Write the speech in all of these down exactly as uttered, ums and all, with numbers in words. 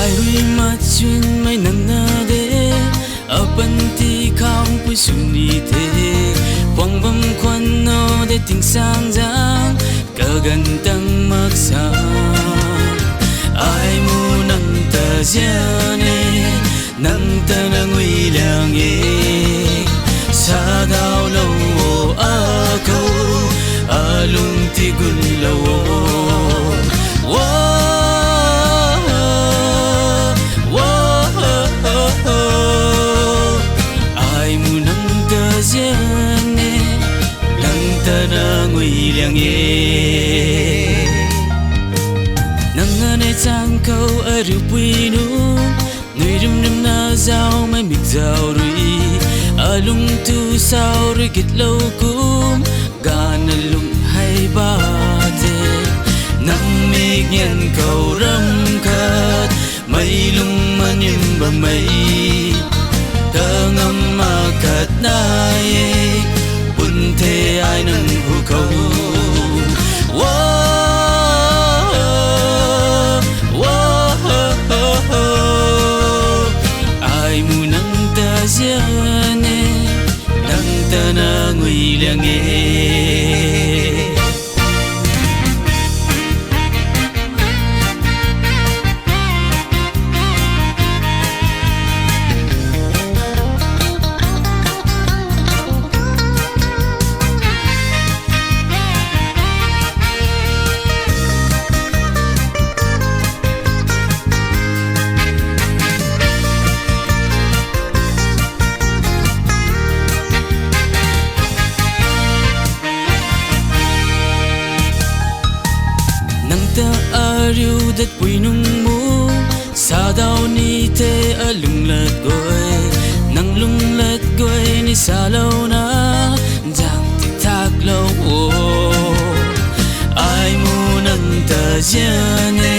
Ai rui machunmei nang na de, apanty khou pui sw ni the. Khwang bam khwan no de tingsaeng zaeng, kaganv tang mak sa. Ai mu nang ta zian e, nang ta na ngui liang e. Sa daulou o akhou, alung ti gunlou o. Wo, wo, ai mu nang ta zian e, nang ta na ngui liang e. Nang na ne chang khou ariupui nu, nui rim rim na zaumei mik zau rui, alung tu sau rui gitlou kum, gana lung hei ba the. Nang mik ngian khou ram khat, mei lung manim bammei, kangam ma khat nai e, pun the ai nang hu khou. Wo, wo, ai mu nang ta zian e, nang ta na ngui liang e. Nang ta ariu datpui nung mu, sa dau ni the alung lat guay. Nang lung lat guay ni salouna, zaeng ti thaklou o. Ai mu nang ta zian e,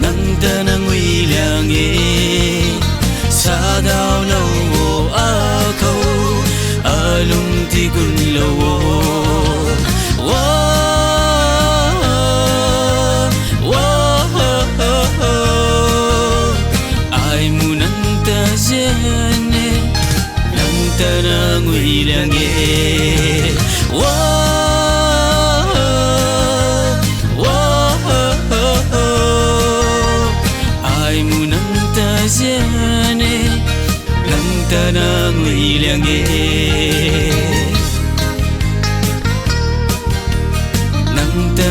nang ta na ngui liang e. Sa daulou o akhou, alung ti gunlou o. Wo, wo, ai mu nang ta zian e, nang ta na ngui liang e. Wo, wo, ai mu nang ta zian e, nang ta na ngui liang e. Nang ta